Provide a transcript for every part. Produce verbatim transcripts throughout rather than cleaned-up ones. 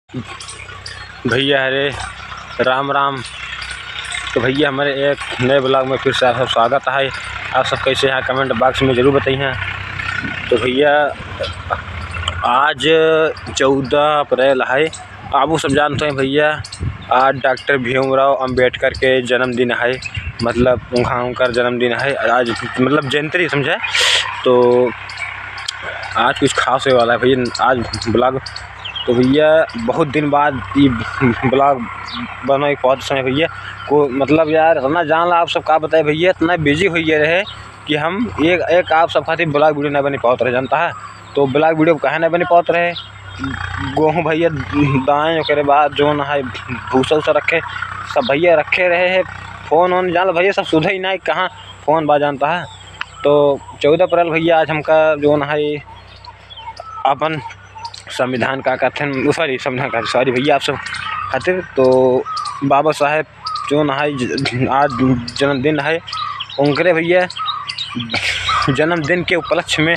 भइया हरे राम राम। तो भइया हमारे एक नए vlog में फिर से आप सब स्वागत है। आप सब कैसे हैं comment box में जरूर बताइए। तो भइया आज चौदह अप्रैल है, आप सब जानते हैं भइया आज डॉक्टर भीमराव अंबेडकर के जन्मदिन है, मतलब उनका, उनकर जन्मदिन है आज, मतलब जयंती समझे। तो आज कुछ खास होए वाला है भइया आज vlog। तो भइया बहुत दिन बाद ई vlog बनाए के पहुँच समय भइया को, मतलब यार इतना जान ला आप सब का बताए भइया, इतना busy हो गए रहे कि हम एक, एक आप सब खातिर vlog video ना बने पावत रहे, जानता है। तो vlog video काहे ना बने पावत रहे, गोहूँ भइया दाएँ, ओकरे बाद जौन है भूसा उसा रखे, सब भइया रखे रहे हैं। फोन वोन जान ला भइया सब सुधे ही ना, कहाँ फोन बा जानता है। तो चौदह अप्रैल भइया आज हमका जौन है अपन संविधान का कहते हैं, sorry, संविधान का, sorry भइया, आप सब खातिर। तो बाबा साहेब जौन है ज-, आज जन्मदिन है उनकरे भइया, जन्मदिन के उपलक्ष्य में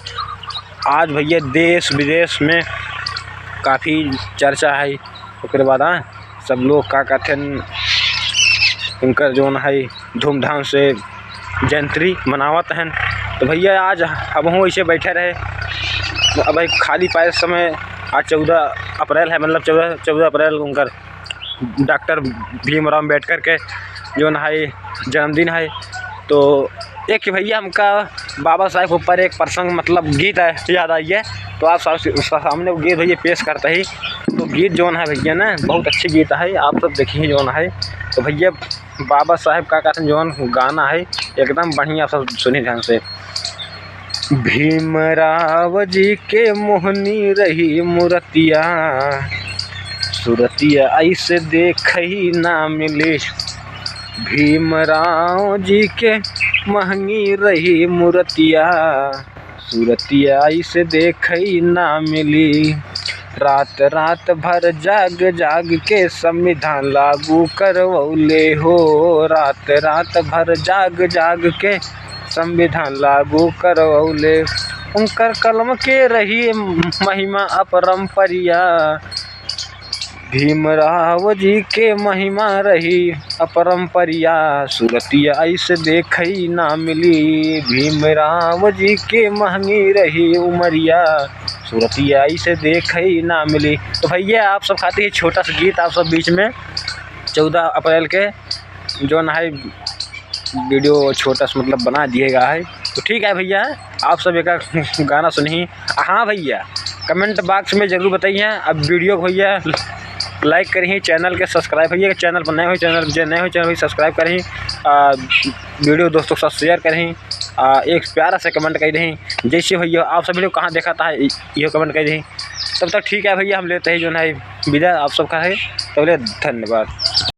आज भइया देश विदेश में काफ़ी चर्चा है। ओकरे बाद हाँ, सब लोग का कहते हैं उनकर जौन है धूमधाम से जयंती मनावत हैं। तो भइया आज हमहूँ ऐसे बैठे रहे, अब भाई खाली पाए समय, आज चौदह अप्रैल है, मतलब चौदह, चौदह अप्रैल उनकर डॉक्टर भीमराव अंबेडकर के जौन है जन्मदिन है। तो एक भइया हमका बाबा साहेब के ऊपर एक प्रसंग, मतलब गीत है, याद आई है। तो आप सब, सब सामने वो गीत भइया पेश करते ही। तो गीत जौन है भइया ना, बहुत अच्छी गीत है, आप सब देखिए जौन है। तो भइया बाबा साहेब का कहते हैं जौन गाना है, एकदम बढ़िया, आप सब सुनी ध्यान से। भीमराव जी के मोहनी रही मूरतिया, सूरतिया ऐसे देखई ना मिली। भीमराव जी के महंगी रही मूरतिया, सूरतिया ऐसे देखई ना मिली। रात रात भर जाग जाग के संविधान लागू करवौले हो, रात रात भर जाग जाग के संविधान लागू करवौले। उनकर कलम के रही महिमा अपरंपरिया, भीमराव जी के महिमा रही अपरंपरिया, सूरतिया ऐसे देखई ना मिली। भीमराव जी के महंगी रही उमरिया, सूरतिया ऐसे देखई ना मिली। तो भइया आप सब खातिर छोटा सा गीत आप सब बीच में चौदह अप्रैल के जौन है video छोटा सा मतलब बना दिए गया है। तो ठीक है भइया, आप सब एक गाना सुनी। हाँ भइया, comment box में जरूर बताइए। अब video को भइया like करिए, channel के subscribe, भइया channel पर नए हो, channel जे नए हो channel को subscribe करिए, आ, video दोस्तों के साथ share करिए, आ, एक प्यारा सा comment कर दें। जैसे भइया आप सब video कहाँ देखा था, ये comment कर दें। तब तक ठीक है भइया, हम लेते हैं जौन है विदा आप सब का है, तब ले धन्यवाद।